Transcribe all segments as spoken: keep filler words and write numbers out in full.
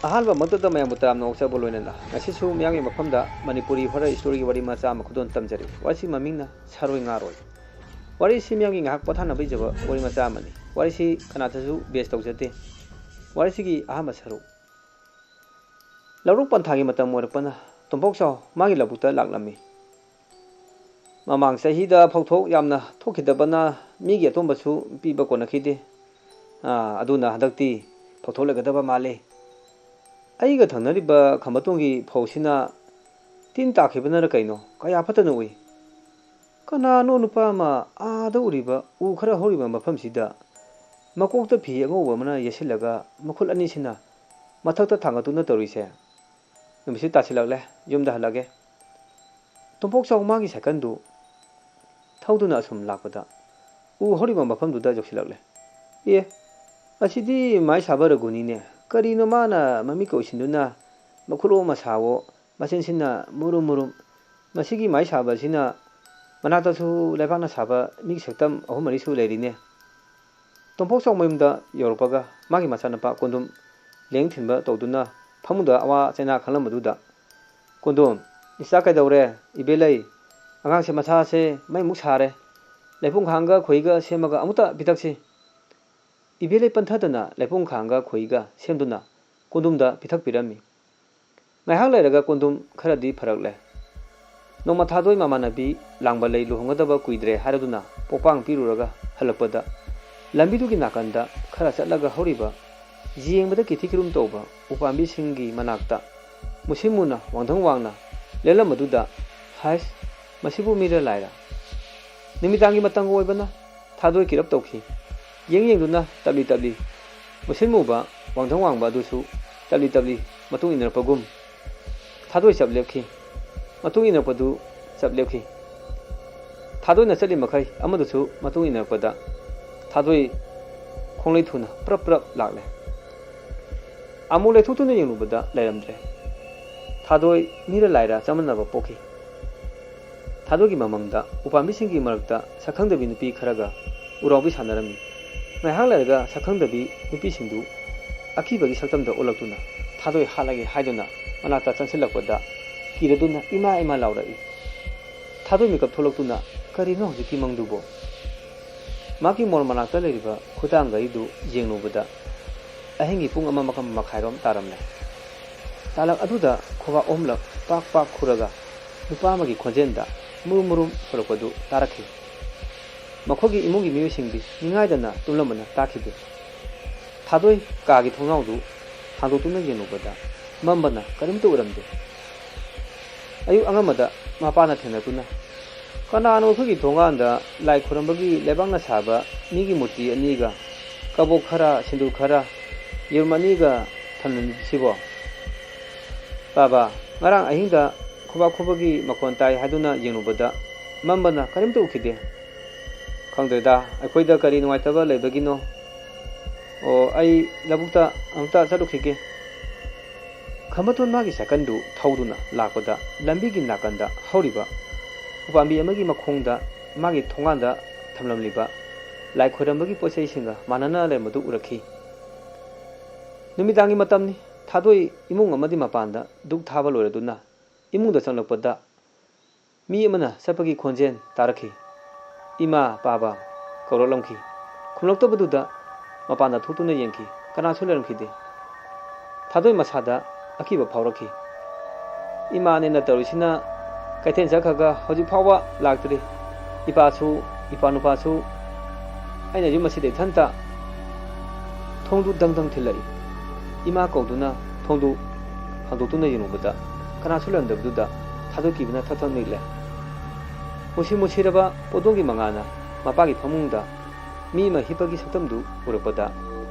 ꯑꯍꯥꯟꯕ ꯃꯛꯇꯗ ꯃꯌꯥꯝꯕꯨ ꯇꯔꯥꯝꯅ ꯑꯣꯛꯆꯕ ꯂꯣꯏꯅꯅ ꯉꯁꯤꯁꯨ ꯃꯤꯌꯥꯝꯒꯤ ꯃꯐꯝꯗ ꯃꯅꯤꯄꯨꯔꯤ ꯍꯣꯔꯔ ꯁ꯭ꯇꯣꯔꯤꯒꯤ ꯋꯥꯔꯤ ꯃꯆꯥ ꯑꯃ ꯈꯨꯗꯣꯜ ꯇꯝꯖꯔꯤ꯫ ꯋꯥꯔꯤꯁꯤ ꯃꯃꯤꯡꯅ ꯁꯥꯔꯣꯏ ꯉꯥꯔꯣꯏ꯫ ꯋꯥꯔꯤꯁꯤ ꯃꯤꯌꯥꯝꯒꯤ ꯉꯥꯏꯍꯥꯛ ꯄꯣꯊꯥꯅꯕ ꯏꯖꯕ ꯋꯥꯔꯤ ꯃꯆꯥ ꯑꯃꯅꯤ꯫ ꯋꯥꯔꯤꯁꯤ ꯀꯅꯥꯇꯁꯨ ꯕꯦꯁ ꯇꯧꯖꯗꯦ꯫ ꯋꯥꯔꯤꯁꯤꯒꯤ ꯑꯍꯥꯟꯕ ꯁꯔꯨꯛ꯫ ꯂꯧꯔꯣꯛ ꯄꯟꯊꯥꯒꯤ ꯃꯇꯝ ꯑꯣꯏꯔꯛꯄꯅ ꯇꯣꯝꯄꯣꯛꯆꯥꯎ ꯃꯥꯒꯤ ꯂꯧꯕꯨꯛꯇ ꯂꯥꯛꯂꯝꯃꯤ꯫ ꯃꯃꯥꯡ ꯆꯍꯤꯗ ꯐꯧꯊꯣꯛ ꯌꯥꯝꯅ ꯊꯣꯛꯈꯤꯗꯕꯅ ꯃꯤꯒꯤ ꯑꯇꯣꯝꯕꯁꯨ ꯄꯤꯕ ꯀꯣꯟꯅꯈꯤꯗꯦ꯫ ꯑꯥ, ꯑꯗꯨꯅ ꯍꯟꯗꯛꯇꯤ ꯐꯧꯊꯣꯛ ꯂꯩꯒꯗꯕ ꯃꯥꯜꯂꯤ꯫ ꯑꯩꯒ ꯊꯪꯅꯔꯤꯕ ꯈꯝꯕꯇꯣꯟꯒꯤ ꯐꯧꯁꯤꯅ ꯇꯤꯟ ꯇꯥꯈꯤꯕꯅꯔ ꯀꯩꯅꯣ ꯀꯌꯥ ꯐꯠꯇꯅ ꯎꯏ꯫ ꯀꯅꯥꯅꯣ ꯅꯨꯄꯥ ꯑꯃ ꯑꯥꯗ ꯎꯔꯤꯕ ꯎ ꯈꯔ ꯍꯧꯔꯤꯕ ꯃꯐꯝꯁꯤꯗ ꯃꯀꯣꯛꯇ ꯐꯤ ꯑꯉꯧꯕ ꯑꯃꯅ ꯌꯦꯠꯁꯤꯜꯂꯒ ꯃꯈꯨꯠ ꯑꯅꯤꯁꯤꯅ ꯃꯊꯛꯇ ꯊꯥꯡꯒꯠꯇꯨꯅ ꯇꯧꯔꯤꯁꯦ? ꯅꯨꯃꯤꯠꯁꯨ ꯇꯥꯁꯤꯜꯂꯛꯂꯦ, ꯌꯨꯝꯗ ꯍꯜꯂꯒꯦ꯫ ꯇꯣꯝꯄꯣꯛ ꯆꯥꯎ ꯃꯥꯒꯤ ꯁꯥꯏꯀꯜꯗꯨ ꯊꯧꯗꯨꯅ ꯑꯁꯨꯝ ꯂꯥꯛꯄꯗ ꯎ ꯍꯧꯔꯤꯕ ꯃꯐꯝꯗꯨꯗ ꯌꯧꯁꯤꯜꯂꯛꯂꯦ꯫ ꯑꯦ, ꯑꯁꯤꯗꯤ ꯃꯥꯏ ꯁꯥꯕ ꯔꯘꯨꯅꯤꯅꯦ꯫ ꯀꯔꯤꯅꯣ ꯃꯥꯅ ꯃꯃꯤꯠꯀ ꯎꯏꯁꯤꯟꯗꯨꯅ ꯃꯈꯨꯠꯂꯣꯝ ꯑꯃ ꯁꯥꯋꯣ, ꯃꯆꯤꯟꯁꯤꯅ ꯃꯨꯔꯨꯝ ꯃꯨꯔꯨꯝ꯫ ꯃꯁꯤꯒꯤ ꯃꯥꯏ ꯁꯥꯕ ꯑꯁꯤꯅ ꯃꯅꯥꯛꯇꯁꯨ ꯂꯩꯕꯥꯛꯅ ꯁꯥꯕ ꯃꯤꯒꯤ ꯁꯛꯇꯝ ꯑꯍꯨꯝ ꯃꯔꯤꯁꯨ ꯂꯩꯔꯤꯅꯦ꯫ ꯇꯣꯝꯄꯣꯛ ꯆꯥꯎ ꯃꯌꯨꯝꯗ ꯌꯧꯔꯛꯄꯒ ꯃꯥꯒꯤ ꯃꯆꯥꯅꯨꯄꯥ ꯀꯣꯟꯗꯨꯝ ꯂꯦꯡ ꯊꯤꯟꯕ ꯇꯧꯗꯨꯅ ꯐꯃꯨꯡꯗ ꯑꯋꯥ ꯆꯩꯅꯥ ꯈꯥꯡꯂꯝꯕꯗꯨꯗ, "ꯀꯣꯟꯗꯣꯝ, ꯏꯆꯥ ꯀꯩꯗꯧꯔꯦ? ꯏꯕꯦꯂꯩ, ꯑꯉꯥꯡꯁꯦ ꯃꯁꯥꯁꯦ ꯃꯩꯃꯨꯛ ꯁꯥꯔꯦ꯫ ꯂꯩꯄꯨꯡ ꯈꯥꯡꯒ ꯈꯣꯏꯒ ꯁꯦꯝꯃꯒ ꯑꯃꯨꯛꯇ ꯄꯤꯊꯛꯁꯤ꯫" ꯏꯕꯦꯂꯩ ꯄꯟꯊꯗꯅ ꯂꯩꯄꯨꯡ ꯈꯥꯡꯒ ꯈꯣꯏꯒ ꯁꯦꯝꯗꯨꯅ ꯀꯣꯟꯗꯣꯝꯗ ꯄꯤꯊꯛꯄꯤꯔꯝꯃꯤ꯫ ꯉꯥꯏꯍꯥꯛ ꯂꯩꯔꯒ ꯀꯣꯟꯗꯣꯝ ꯈꯔꯗꯤ ꯐꯔꯛꯂꯦ꯫ ꯅꯣꯡꯃ ꯊꯥꯗꯣꯏ ꯃꯃꯥꯟꯅꯕꯤ ꯂꯥꯡꯕ ꯂꯩ ꯂꯨꯍꯣꯡꯒꯗꯕ ꯀꯨꯏꯗ꯭ꯔꯦ ꯍꯥꯏꯔꯗꯨꯅ ꯄꯣꯛꯄꯥꯡ ꯄꯤꯔꯨꯔꯒ ꯍꯜꯂꯛꯄꯗ, ꯂꯝꯕꯤꯗꯨꯒꯤ ꯅꯥꯀꯟꯗ ꯈꯔ ꯆꯠꯂꯒ ꯍꯧꯔꯤꯕ, ꯌꯦꯡꯕꯗ ꯀꯤꯊꯤ ꯀꯤꯔꯨꯝ ꯇꯧꯕ ꯎꯄꯥꯝꯕꯤꯁꯤꯡꯒꯤ ꯃꯅꯥꯛꯇ ꯃꯨꯁꯤꯟ ꯃꯨꯅ ꯋꯥꯡꯙꯪ ꯋꯥꯡꯅ ꯂꯦꯞꯂꯝꯕꯗꯨꯗ, "ꯍꯥꯏꯁ, ꯃꯁꯤꯕꯨ ꯃꯤꯔ ꯂꯥꯏꯔ?" ꯅꯨꯃꯤꯗꯥꯡꯒꯤ ꯃꯇꯝꯒ ꯑꯣꯏꯕꯅ ꯊꯥꯗꯣꯏ ꯀꯤꯔꯞ ꯇꯧꯈꯤ꯫ ꯌꯦꯡ ꯌꯦꯡꯗꯨꯅ ꯇꯞꯂꯤ ꯇꯞꯂꯤ ꯃꯨꯁꯤꯟ ꯃꯨꯕ ꯋꯥꯡꯙꯪ ꯋꯥꯡꯕ ꯑꯗꯨꯁꯨ ꯇꯞꯂꯤ ꯇꯞꯂꯤ ꯃꯇꯨꯡ ꯏꯟꯅꯔꯛꯄꯒꯨꯝ ꯊꯥꯗꯣꯏ ꯆꯞ ꯂꯦꯞꯈꯤ꯫ ꯃꯇꯨꯡ ꯏꯟꯅꯔꯛꯄꯗꯨ ꯆꯞ ꯂꯦꯞꯈꯤ꯫ ꯊꯥꯗꯣꯏꯅ ꯆꯠꯂꯤ ꯃꯈꯩ ꯑꯃꯗꯨꯁꯨ ꯃꯇꯨꯡ ꯏꯟꯅꯔꯛꯄꯗ ꯊꯥꯗꯣꯏ ꯈꯣꯡꯂꯩ ꯊꯨꯅ ꯄ꯭ꯔꯞ ꯄ꯭ꯔꯞ ꯂꯥꯛꯂꯦ꯫ ꯑꯃꯨꯛ ꯂꯩꯊꯣꯛꯇꯨꯅ ꯌꯦꯡꯂꯨꯕꯗ ꯂꯩꯔꯝꯗ꯭ꯔꯦ꯫ ꯊꯥꯗꯣꯏ ꯃꯤꯔ ꯂꯥꯏꯔ ꯆꯃꯝꯅꯕ ꯄꯣꯛꯈꯤ꯫ ꯊꯥꯗꯣꯏꯒꯤ ꯃꯃꯥꯡꯗ ꯎꯄꯥꯝꯕꯤꯁꯤꯡꯒꯤ ꯃꯔꯛꯇ ꯁꯛꯈꯪꯗꯕꯤ ꯅꯨꯄꯤ ꯈꯔꯒ ꯎꯔꯥꯎꯕꯤ ꯁꯥꯟꯅꯔꯝꯃꯤ꯫ ꯉꯥꯏꯍꯥꯛ ꯂꯩꯔꯒ ꯁꯛꯈꯪꯗꯕꯤ ꯅꯨꯄꯤꯁꯤꯡꯗꯨ ꯑꯀꯤꯕꯒꯤ ꯁꯛꯇꯝꯗ ꯑꯣꯜꯂꯛꯇꯨꯅ ꯊꯥꯗꯣꯏ ꯍꯥꯠꯂꯒꯦ ꯍꯥꯏꯗꯨꯅ ꯃꯅꯥꯛꯇ ꯆꯪꯁꯤꯜꯂꯛꯄꯗ ꯀꯤꯔꯗꯨꯅ ꯏꯃꯥ ꯏꯃꯥ ꯂꯥꯎꯔꯛꯏ꯫ ꯊꯥꯗꯣꯏ ꯃꯤꯀꯞ ꯊꯣꯛꯂꯛꯇꯨꯅ "ꯀꯔꯤꯅꯣ ꯍꯧꯖꯤꯛꯀꯤ ꯃꯪꯗꯨꯕꯣ?" ꯃꯍꯥꯛꯀꯤ ꯃꯣꯔ ꯃꯅꯥꯛꯇ ꯂꯩꯔꯤꯕ ꯈꯨꯗꯥꯡ ꯘꯔꯤꯗꯨ ꯌꯦꯡꯂꯨꯕꯗ ꯑꯍꯤꯡꯒꯤ ꯄꯨꯡ ꯑꯃ ꯃꯈꯥꯏꯔꯣꯝ ꯇꯥꯔꯝꯂꯦ꯫ ꯇꯥꯂꯛ ꯑꯗꯨꯗ ꯈꯨꯕꯥꯛ ꯑꯍꯨꯝꯂꯛ ꯄꯥꯛ ꯄꯥꯛ ꯈꯨꯔꯒ ꯅꯨꯄꯥ ꯑꯃꯒꯤ ꯈꯣꯟꯖꯦꯜꯗ ꯃꯨꯔꯨꯝ ꯃꯨꯔꯨꯝ ꯁꯧꯔꯛꯄꯗꯨ ꯇꯥꯔꯛꯈꯤ꯫ ꯃꯈꯣꯏꯒꯤ ꯏꯃꯨꯡꯒꯤ ꯃꯤꯑꯣꯏꯁꯤꯡꯗꯤ ꯅꯤꯡꯉꯥꯏꯗꯅ ꯇꯨꯝꯂꯝꯕꯅ ꯇꯥꯈꯤꯗꯦ꯫ ꯊꯥꯗꯣꯏ ꯀꯥꯒꯤ ꯊꯣꯡꯅꯥꯎꯗꯨ ꯍꯥꯡꯗꯣꯛꯇꯨꯅ ꯌꯦꯡꯂꯨꯕꯗ ꯃꯝꯕꯅ ꯀꯔꯤꯝꯇ ꯎꯔꯝꯗꯦ꯫ ꯑꯌꯨꯛ ꯑꯉꯟꯕꯗ ꯃꯄꯥꯅ ꯊꯦꯡꯅꯗꯨꯅ, "ꯀꯅꯥꯅꯣ ꯑꯩꯈꯣꯏꯒꯤ ꯊꯣꯡꯒꯥꯟꯗ ꯂꯥꯏ ꯈꯨꯔꯝꯕꯒꯤ ꯂꯩꯕꯥꯛꯅ ꯁꯥꯕ ꯃꯤꯒꯤ ꯃꯨꯔꯇꯤ ꯑꯅꯤꯒ, ꯀꯕꯣꯛ ꯈꯔ, ꯁꯤꯟꯗꯨꯔ ꯈꯔ, ꯌꯦꯔꯨꯝ ꯑꯅꯤꯒ ꯊꯝꯂꯝꯃꯤꯁꯤꯕꯣ?" "ꯕꯥꯕꯥ, ꯉꯔꯥꯡ ꯑꯍꯤꯡꯗ ꯈꯨꯕꯥꯛ ꯈꯨꯕꯒꯤ ꯃꯈꯣꯟ ꯇꯥꯏ ꯍꯥꯏꯗꯨꯅ ꯌꯦꯡꯂꯨꯕꯗ ꯃꯝꯕꯅ ꯀꯔꯤꯝꯇ ꯎꯈꯤꯗꯦ꯫ ꯈꯪꯗ꯭ꯔꯦꯗ, ꯑꯩꯈꯣꯏꯗ ꯀꯔꯤ ꯅꯨꯡꯉꯥꯏꯇꯕ ꯂꯩꯕꯒꯤꯅꯣ꯫ ꯑꯣ, ꯑꯩ ꯂꯧꯕꯨꯛꯇ ꯑꯃꯨꯛꯇ ꯆꯠꯂꯨꯈꯤꯒꯦ꯫" ꯈꯝꯕꯊꯣꯏ ꯃꯥꯒꯤ ꯁꯥꯏꯀꯜꯗꯨ ꯊꯧꯗꯨꯅ ꯂꯥꯛꯄꯗ ꯂꯝꯕꯤꯒꯤ ꯅꯥꯀꯟꯗ ꯍꯧꯔꯤꯕ ꯎꯄꯥꯝꯕꯤ ꯑꯃꯒꯤ ꯃꯈꯣꯡꯗ ꯃꯥꯒꯤ ꯊꯣꯡꯒꯥꯟꯗ ꯊꯝꯂꯝꯂꯤꯕ ꯂꯥꯏ ꯈꯣꯏꯔꯝꯕꯒꯤ ꯄꯣꯠ ꯆꯩꯁꯤꯡꯒ ꯃꯥꯟꯅꯅ ꯂꯩꯔꯝꯕꯗꯨ ꯎꯔꯛꯈꯤ꯫ ꯅꯨꯃꯤꯗꯥꯡꯒꯤ ꯃꯇꯝꯅꯤ꯫ ꯊꯥꯗꯣꯏ ꯏꯃꯨꯡ ꯑꯃꯗꯤ ꯃꯄꯥꯟꯗ ꯙꯨꯛ ꯊꯥꯕ ꯂꯣꯏꯔꯗꯨꯅ ꯏꯃꯨꯡꯗ ꯆꯪꯂꯛꯄꯗ ꯃꯤ ꯑꯃꯅ ꯆꯠꯄꯒꯤ ꯈꯣꯟꯖꯦꯜ ꯇꯥꯔꯛꯈꯤ꯫ "ꯏꯃꯥ, ꯄꯥꯕ" ꯀꯧꯔꯛꯂꯝꯈꯤ꯫ ꯈꯨꯝꯂꯛꯇꯕꯗꯨꯗ ꯃꯄꯥꯟꯗ ꯊꯣꯛꯇꯨꯅ ꯌꯦꯡꯈꯤ꯫ ꯀꯅꯥꯁꯨ ꯂꯩꯔꯝꯈꯤꯗꯦ꯫ ꯊꯥꯗꯣꯏ ꯃꯁꯥꯗ ꯑꯀꯤꯕ ꯐꯥꯎꯔꯛꯈꯤ꯫ "ꯏꯃꯥꯅꯦꯅ ꯇꯧꯔꯤꯁꯤꯅ ꯀꯩꯊꯦꯜ ꯆꯠꯈ꯭ꯔꯒ ꯍꯧꯖꯤꯛ ꯐꯥꯎꯕ ꯂꯥꯛꯇ꯭ꯔꯤ꯫ ꯏꯄꯥꯁꯨ, ꯏꯄꯥ ꯅꯨꯄꯥꯁꯨ ꯑꯩꯅ ꯌꯨꯝ ꯑꯁꯤꯗ ꯏꯊꯟꯇ ꯊꯣꯡꯗꯨ ꯗꯪ ꯗꯪ ꯊꯤꯜꯂꯛꯏ꯫" ꯏꯃꯥ ꯀꯧꯗꯨꯅ ꯊꯣꯡꯗꯨ ꯍꯥꯡꯗꯣꯛꯇꯨꯅ ꯌꯦꯡꯂꯨꯕꯗ ꯀꯅꯥꯁꯨ ꯂꯩꯔꯝꯗꯕꯗꯨꯗ ꯊꯥꯗꯣꯏ ꯀꯤꯕꯅ ꯊꯛ ꯊꯛ ꯅꯤꯛꯂꯦ꯫ ꯃꯨꯁꯤ ꯃꯨꯁꯤꯔꯕ ꯄꯣꯠꯇꯣꯒꯤ ꯃꯉꯥꯜꯅ ꯃꯄꯥꯒꯤ ꯐꯃꯨꯡꯗ ꯃꯤ ꯑꯃ ꯍꯤꯞꯄꯒꯤ ꯁꯛꯇꯝꯗꯨ ꯎꯔꯛꯄꯗ,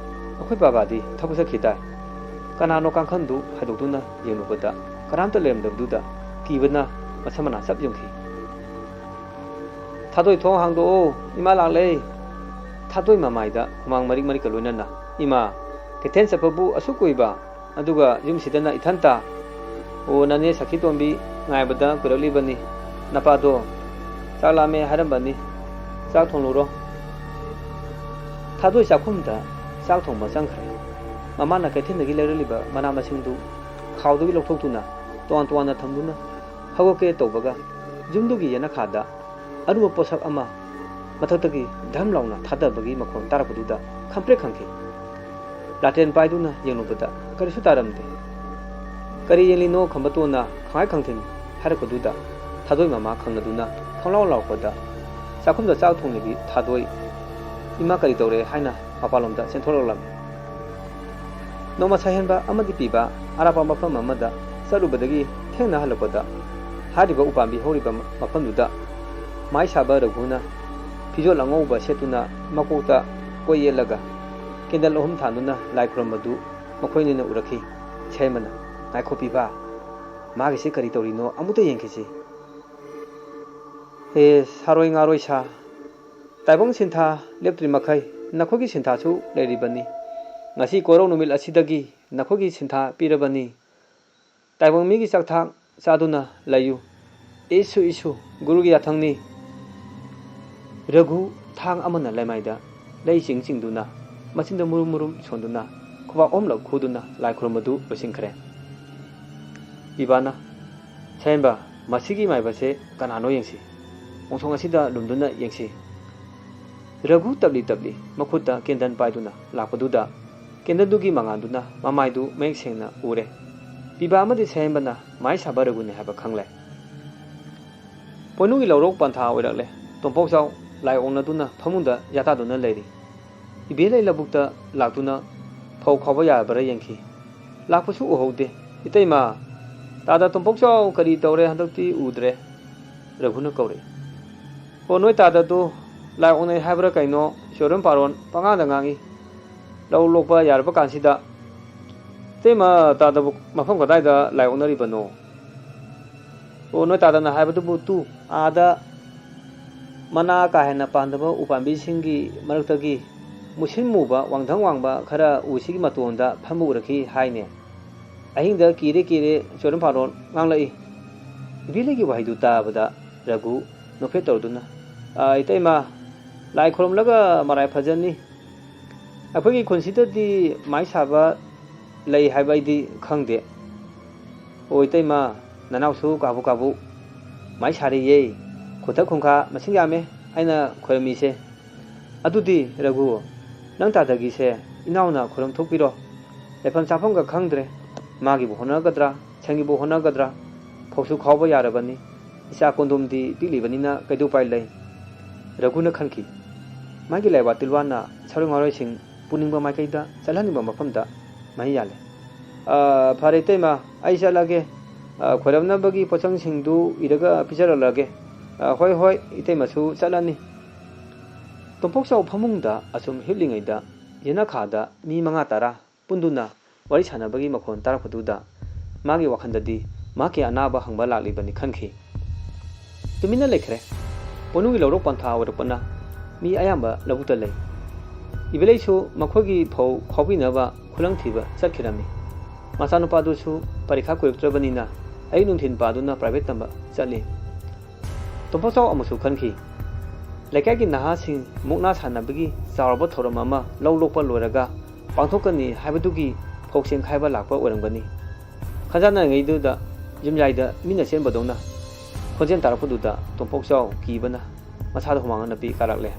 "ꯑꯩꯈꯣꯏ ꯕꯥꯕꯥꯗꯤ ꯊꯕꯛ ꯆꯠꯈꯤ ꯇꯥꯏ꯫ ꯀꯅꯥꯅꯣ?" ꯀꯥꯡꯈꯟꯗꯨ ꯍꯥꯏꯗꯣꯛꯇꯨꯅ ꯌꯦꯡꯂꯨꯕꯗ ꯀꯅꯥꯝꯇ ꯂꯩꯔꯝꯗꯕꯗꯨꯗ ꯀꯤꯕꯅ ꯃꯁꯝ ꯃꯅꯥ ꯆꯞ ꯌꯨꯡꯈꯤ꯫ "ꯊꯥꯗꯣꯏ, ꯊꯣꯡ ꯍꯥꯡꯗꯣꯛꯑꯣ, ꯏꯃꯥ ꯂꯥꯛꯂꯦ!" ꯊꯥꯗꯣꯏ ꯃꯃꯥꯏꯗ ꯍꯨꯃꯥꯡ ꯃꯔꯤꯛ ꯃꯔꯤꯛꯀ ꯂꯣꯏꯅꯅ, "ꯏꯃꯥ, ꯀꯩꯊꯦꯜ ꯆꯠꯄꯕꯨ ꯑꯁꯨꯛ ꯀꯨꯏꯕ, ꯑꯗꯨꯒ ꯌꯨꯝꯁꯤꯗꯅ ꯏꯊꯟꯇ? ꯑꯣ, ꯅꯅꯦ ꯁꯈꯤꯇꯣꯝꯕꯤ ꯉꯥꯏꯕꯗ ꯀꯨꯏꯔꯛꯂꯤꯕꯅꯤ꯫ ꯅꯄꯥꯗꯣ ꯆꯥꯛ ꯂꯥꯝꯃꯦ ꯍꯥꯏꯔꯝꯕꯅꯤ꯫ ꯆꯥꯛ ꯊꯣꯡꯂꯨꯔꯣ꯫" ꯊꯥꯗꯣꯏ ꯆꯥꯛꯈꯨꯝꯗ ꯆꯥꯛ ꯊꯣꯡꯕ ꯆꯪꯈ꯭ꯔꯦ꯫ ꯃꯃꯥꯅ ꯀꯩꯊꯦꯜꯗꯒꯤ ꯂꯩꯔꯛꯂꯤꯕ ꯃꯅꯥ ꯃꯁꯤꯡꯗꯨ ꯈꯥꯎꯗꯒꯤ ꯂꯧꯊꯣꯛꯇꯨꯅ ꯇꯣꯉꯥꯟ ꯇꯣꯉꯥꯟꯅ ꯊꯝꯗꯨꯅ ꯍꯧꯒꯠꯀꯦ ꯇꯧꯕꯒ, ꯌꯨꯝꯗꯨꯒꯤ ꯌꯦꯅꯈꯥꯗ ꯑꯔꯨꯝꯕ ꯄꯣꯠꯁꯛ ꯑꯃ ꯃꯊꯛꯇꯒꯤ ꯙꯝ ꯂꯥꯎꯅ ꯊꯥꯗꯕꯒꯤ ꯃꯈꯣꯟ ꯇꯥꯔꯛꯄꯗꯨꯗ ꯈꯪꯄ꯭ꯔꯦꯛ ꯈꯪꯈꯤ꯫ ꯂꯥꯇꯦꯟ ꯄꯥꯏꯗꯨꯅ ꯌꯦꯡꯂꯨꯕꯗ ꯀꯔꯤꯁꯨ ꯇꯥꯔꯝꯗꯦ꯫ "ꯀꯔꯤ ꯌꯦꯡꯂꯤꯅꯣ?" ꯈꯝꯕꯇꯣꯟꯅ ꯈꯪꯍꯥꯏ ꯈꯪꯊꯤꯟ ꯍꯥꯏꯔꯛꯄꯗꯨꯗ ꯊꯥꯗꯣꯏ ꯃꯃꯥ ꯈꯪꯅꯗꯨꯅ ꯈꯪꯂꯥꯎ ꯂꯥꯎꯔꯛꯄꯗ ꯆꯥꯛꯈꯨꯝꯗ ꯆꯥꯛ ꯊꯣꯡꯂꯤꯕꯤ ꯊꯥꯗꯣꯏ "ꯏꯃꯥ ꯀꯔꯤ ꯇꯧꯔꯦ?" ꯍꯥꯏꯅ ꯃꯄꯥꯟꯂꯣꯝꯗ ꯆꯦꯟꯊꯣꯛꯂꯛꯂꯝꯃꯤ꯫ ꯅꯣꯡꯃ ꯁꯥꯍꯦꯟꯕ ꯑꯃꯗꯤ ꯄꯤꯕ ꯑꯔꯥꯞꯄ ꯃꯐꯝ ꯑꯃꯗ ꯆꯠꯂꯨꯕꯗꯒꯤ ꯊꯦꯡꯅ ꯍꯜꯂꯛꯄꯗ, ꯍꯥꯏꯔꯤꯕ ꯎꯄꯥꯝꯕꯤ ꯍꯧꯔꯤꯕ ꯃꯐꯝꯗꯨꯗ ꯃꯥꯏ ꯁꯥꯕ ꯔꯘꯨꯅ ꯐꯤꯖꯣꯜ ꯑꯉꯧꯕ ꯁꯦꯠꯇꯨꯅ ꯃꯀꯣꯛꯇ ꯀꯣꯏ ꯌꯦꯠꯂꯒ ꯀꯦꯟꯗꯜ ꯑꯍꯨꯝ ꯊꯥꯟꯗꯨꯅ ꯂꯥꯏ ꯈꯨꯔꯨꯝꯕꯗꯨ ꯃꯈꯣꯏꯅꯤꯅ ꯎꯔꯛꯈꯤ꯫ ꯁꯥꯍꯦꯟꯕꯅ, "ꯉꯥꯏꯈꯣ ꯄꯤꯕ, ꯃꯥꯒꯤꯁꯤ ꯀꯔꯤ ꯇꯧꯔꯤꯅꯣ ꯑꯃꯨꯛꯇ ꯌꯦꯡꯈꯤꯁꯤ꯫" "ꯍꯦ ꯁꯥꯔꯣꯏ ꯉꯥꯔꯣꯏ ꯁꯥ, ꯇꯥꯏꯕꯪ ꯁꯤꯟꯊꯥ ꯂꯦꯞꯇ꯭ꯔꯤ ꯃꯈꯩ ꯅꯈꯣꯏꯒꯤ ꯁꯤꯟꯊꯥꯁꯨ ꯂꯩꯔꯤꯕꯅꯤ꯫ ꯉꯁꯤ ꯀꯣꯏꯔꯧ ꯅꯨꯃꯤꯠ ꯑꯁꯤꯗꯒꯤ ꯅꯈꯣꯏꯒꯤ ꯁꯤꯟꯊꯥ ꯄꯤꯔꯕꯅꯤ꯫ ꯇꯥꯏꯕꯪ ꯃꯤꯒꯤ ꯆꯥꯛꯊꯥꯛ ꯆꯥꯗꯨꯅ ꯂꯩꯌꯨ꯫ ꯏꯁꯨ ꯏꯁꯨ, ꯒꯨꯔꯨꯒꯤ ꯌꯥꯊꯪꯅꯤ꯫" ꯔꯘꯨ ꯊꯥꯡ ꯑꯃꯅ ꯂꯩꯃꯥꯏꯗ ꯂꯩ ꯆꯤꯡ ꯆꯤꯡꯗꯨꯅ, ꯃꯆꯤꯟꯗ ꯃꯨꯔꯨꯝ ꯃꯨꯔꯨꯝ ꯁꯣꯟꯗꯨꯅ, ꯈꯨꯕꯥꯛ ꯑꯍꯨꯝꯂꯛ ꯈꯨꯗꯨꯅ ꯂꯥꯏ ꯈꯨꯔꯨꯝꯕꯗꯨ ꯂꯣꯏꯁꯤꯟꯈ꯭ꯔꯦ꯫ ꯄꯤꯕꯥꯅ, "ꯁꯥꯍꯦꯟꯕ, ꯃꯁꯤꯒꯤ ꯃꯥꯏꯕꯁꯦ ꯀꯅꯥꯅꯣ ꯌꯦꯡꯁꯤ꯫ ꯎꯟꯁꯣꯡ ꯑꯁꯤꯗ ꯂꯨꯝꯗꯨꯅ ꯌꯦꯡꯁꯤ꯫" ꯔꯘꯨ ꯇꯞꯂꯤ ꯇꯞꯂꯤ ꯃꯈꯨꯠꯇ ꯀꯦꯟꯗꯜ ꯄꯥꯏꯗꯨꯅ ꯂꯥꯛꯄꯗꯨꯗ, ꯀꯦꯟꯗꯜꯗꯨꯒꯤ ꯃꯉꯥꯜꯗꯨꯅ ꯃꯃꯥꯏꯗꯨ ꯃꯌꯦꯛ ꯁꯦꯡꯅ ꯎꯔꯦ꯫ ꯄꯤꯕꯥ ꯑꯃꯗꯤ ꯁꯥꯍꯦꯟꯕꯅ ꯃꯥꯏ ꯁꯥꯕ ꯔꯘꯨꯅꯤ ꯍꯥꯏꯕ ꯈꯪꯂꯦ꯫ ꯄꯣꯏꯅꯨꯒꯤ ꯂꯧꯔꯣꯛ ꯄꯟꯊꯥ ꯑꯣꯏꯔꯛꯂꯦ꯫ ꯇꯣꯝꯄꯣꯛꯆꯥꯎ ꯂꯥꯏ ꯑꯣꯛꯅꯗꯨꯅ ꯐꯃꯨꯡꯗ ꯌꯥꯇꯥꯗꯨꯅ ꯂꯩꯔꯤ꯫ ꯏꯕꯦꯂꯩ ꯂꯧꯕꯨꯛꯇ ꯂꯥꯛꯇꯨꯅ ꯐꯧ ꯈꯥꯎꯕ ꯌꯥꯕ꯭ꯔꯥ ꯌꯦꯡꯈꯤ꯫ ꯂꯥꯛꯄꯁꯨ ꯎꯍꯧꯗꯦ꯫ "ꯏꯇꯩꯃ, ꯇꯥꯗ ꯇꯣꯝꯄꯣꯛꯆꯥꯎ ꯀꯔꯤ ꯇꯧꯔꯦ, ꯍꯟꯗꯛꯇꯤ ꯎꯗ꯭ꯔꯦ?" ꯔꯘꯨꯅ ꯀꯧꯔꯛꯏ꯫ "ꯑꯣ, ꯅꯣꯏ ꯇꯥꯗꯗꯨ ꯂꯥꯏ ꯑꯣꯛꯅꯩ ꯍꯥꯏꯕ꯭ꯔꯥ ꯀꯩꯅꯣ, ꯆꯣꯏꯔꯣꯟ ꯄꯥꯔꯣꯟ ꯄꯉꯥꯡꯗ ꯉꯥꯡꯏ꯫ ꯂꯧ ꯂꯣꯛꯄ ꯌꯥꯔꯕ ꯀꯥꯟꯁꯤꯗ꯫" "ꯏꯇꯩꯃ, ꯇꯥꯗꯕꯨ ꯃꯐꯝ ꯀꯗꯥꯏꯗ ꯂꯥꯏ ꯑꯣꯛꯅꯔꯤꯕꯅꯣ?" "ꯑꯣ, ꯅꯣꯏ ꯇꯥꯗꯅ ꯍꯥꯏꯕꯗꯨꯕꯨ ꯇꯨ, ꯑꯥꯗ ꯃꯅꯥ ꯀꯥ ꯍꯦꯟꯅ ꯄꯥꯟꯗꯕ ꯎꯄꯥꯝꯕꯤꯁꯤꯡꯒꯤ ꯃꯔꯛꯇꯒꯤ ꯃꯨꯁꯤꯟ ꯃꯨꯕ ꯋꯥꯡꯙꯪ ꯋꯥꯡꯕ ꯈꯔ ꯎꯁꯤꯒꯤ ꯃꯇꯣꯟꯗ ꯐꯝꯕ ꯎꯔꯛꯈꯤ ꯍꯥꯏꯅꯦ꯫ ꯑꯍꯤꯡꯗ ꯀꯤꯔꯦ ꯀꯤꯔꯦ ꯆꯣꯏꯔꯣꯟ ꯐꯥꯔꯣꯟ ꯉꯥꯡꯂꯛꯏ꯫" ꯏꯕꯦꯂꯩꯒꯤ ꯋꯥꯍꯩꯗꯨ ꯇꯥꯕꯗ ꯔꯘꯨ ꯅꯣꯛꯐꯦꯠ ꯇꯧꯗꯨꯅ, "ꯑ, ꯏꯇꯩꯃ, ꯂꯥꯏ ꯈꯨꯔꯨꯝꯂꯒ ꯃꯔꯥꯏ ꯐꯖꯅꯤ꯫ ꯑꯩꯈꯣꯏꯒꯤ ꯈꯨꯟꯁꯤꯗꯗꯤ ꯃꯥꯏ ꯁꯥꯕ ꯂꯩ ꯍꯥꯏꯕ ꯑꯩꯗꯤ ꯈꯪꯗꯦ꯫ ꯑꯣ ꯏꯇꯩꯃ, ꯅꯅꯥꯎꯁꯨ ꯀꯥꯕꯨ ꯀꯥꯕꯨ ꯃꯥꯏ ꯁꯥꯔꯤꯌꯦ꯫ ꯈꯨꯊꯛ ꯈꯨꯟꯈꯥ ꯃꯁꯤꯡ ꯌꯥꯝꯃꯦ ꯑꯩꯅ ꯈꯣꯏꯔꯝꯃꯤꯁꯦ꯫ ꯑꯗꯨꯗꯤ ꯔꯘꯨ, ꯅꯪ ꯇꯥꯗꯒꯤꯁꯦ ꯏꯅꯥꯎꯅ ꯈꯣꯏꯔꯝ ꯊꯣꯛꯄꯤꯔꯣ꯫ ꯂꯩꯐꯝ ꯆꯥꯐꯝꯒ ꯈꯪꯗ꯭ꯔꯦ꯫ ꯃꯥꯒꯤꯕꯨ ꯍꯣꯠꯅꯒꯗ꯭ꯔꯥ, ꯁꯟꯒꯤꯕꯨ ꯍꯣꯠꯅꯒꯗ꯭ꯔꯥ? ꯐꯧꯁꯨ ꯈꯥꯎꯕ ꯌꯥꯔꯕꯅꯤ꯫ ꯏꯆꯥ ꯀꯣꯟꯗꯣꯝꯗꯤ ꯄꯤꯛꯂꯤꯕꯅꯤꯅ ꯀꯩꯗꯧ ꯎꯄꯥꯏ ꯂꯩ? ꯔꯘꯨꯅ ꯈꯟꯈꯤ꯫ ꯃꯥꯒꯤ ꯂꯥꯏꯕꯥ ꯇꯤꯜꯋꯥꯅ ꯁꯥꯔꯣꯏ ꯉꯥꯔꯣꯏꯁꯤꯡ ꯄꯨꯅꯤꯡꯕ ꯃꯥꯏꯀꯩꯗ ꯆꯠꯍꯟꯅꯤꯡꯕ ꯃꯐꯝꯗ ꯃꯍꯩ ꯌꯥꯜꯂꯦ꯫ "ꯑ, ꯐꯔꯦ ꯏꯇꯩꯃ, ꯑꯩ ꯆꯠꯂꯒꯦ꯫ ꯑ, ꯈꯣꯏꯔꯝꯅꯕꯒꯤ ꯄꯣꯠꯆꯪꯁꯤꯡꯗꯨ ꯏꯔꯒ ꯄꯤꯖꯔꯛꯂꯒꯦ꯫ ꯑ, ꯍꯣꯏ, ꯍꯣꯏ, ꯏꯇꯩꯃꯁꯨ ꯆꯠꯂꯅꯤ"꯫ ꯇꯣꯝꯄꯣꯛꯆꯥꯎ ꯐꯃꯨꯡꯗ ꯑꯁꯨꯝ ꯍꯤꯞꯂꯤꯉꯩꯗ ꯌꯦꯅꯈꯥꯗ ꯃꯤ ꯃꯉꯥ ꯇꯔꯥ ꯄꯨꯟꯗꯨꯅ ꯋꯥꯔꯤ ꯁꯥꯟꯅꯕꯒꯤ ꯃꯈꯣꯟ ꯇꯥꯔꯛꯄꯗꯨꯗ ꯃꯥꯒꯤ ꯋꯥꯈꯜꯗꯗꯤ ꯃꯍꯥꯛꯀꯤ ꯑꯅꯥꯕ ꯍꯪꯕ ꯂꯥꯛꯂꯤꯕꯅꯤ ꯈꯟꯈꯤ꯫ ꯇꯨꯃꯤꯟꯅ ꯂꯩꯈ꯭ꯔꯦ꯫ ꯄꯣꯅꯨꯒꯤ ꯂꯧꯔꯣꯛ ꯄꯟꯊꯥ ꯑꯣꯏꯔꯛꯄꯅ ꯃꯤ ꯑꯌꯥꯝꯕ ꯂꯧꯕꯨꯛꯇ ꯂꯩ꯫ ꯏꯕꯦꯂꯩꯁꯨ ꯃꯈꯣꯏꯒꯤ ꯐꯧ ꯈꯥꯎꯕꯤꯅꯕ ꯈꯨꯂꯪ ꯊꯤꯕ ꯆꯠꯈꯤꯔꯝꯃꯤ꯫ ꯃꯆꯥꯅꯨꯄꯥꯗꯨꯁꯨ ꯄꯔꯤꯈꯥ ꯀꯨꯏꯔꯛꯇ꯭ꯔꯕꯅꯤꯅ ꯑꯌꯨꯛ ꯅꯨꯡꯊꯤꯜ ꯄꯥꯗꯨꯅ ꯄ꯭ꯔꯥꯏꯚꯦꯠ ꯇꯝꯕ ꯆꯠꯂꯤ꯫ ꯇꯣꯝꯄꯣꯛꯆꯥꯎ ꯑꯃꯨꯛꯁꯨ ꯈꯟꯈꯤ꯫ ꯂꯩꯀꯥꯏꯒꯤ ꯅꯍꯥꯁꯤꯡ ꯃꯨꯛꯅꯥ ꯁꯥꯟꯅꯕꯒꯤ ꯆꯥꯎꯔꯕ ꯊꯧꯔꯝ ꯑꯃ ꯂꯧ ꯂꯣꯛꯄ ꯂꯣꯏꯔꯒ ꯄꯥꯡꯊꯣꯛꯀꯅꯤ ꯍꯥꯏꯕꯗꯨꯒꯤ ꯐꯧꯁꯦꯝ ꯈꯥꯏꯕ ꯂꯥꯛꯄ ꯑꯣꯏꯔꯝꯒꯅꯤ꯫ ꯈꯟꯖꯥꯟꯅꯔꯤꯉꯩꯗꯨꯗ ꯌꯨꯝꯌꯥꯏꯗ ꯃꯤꯅ ꯆꯦꯟꯕꯗꯧꯅ ꯈꯣꯟꯖꯦꯜ ꯇꯥꯔꯛꯄꯗꯨꯗ ꯇꯣꯝꯄꯣꯛꯆꯥꯎ ꯀꯤꯕꯅ ꯃꯁꯥꯗ ꯍꯨꯃꯥꯡ ꯑꯅꯞꯄꯤ ꯀꯥꯔꯛꯂꯦ꯫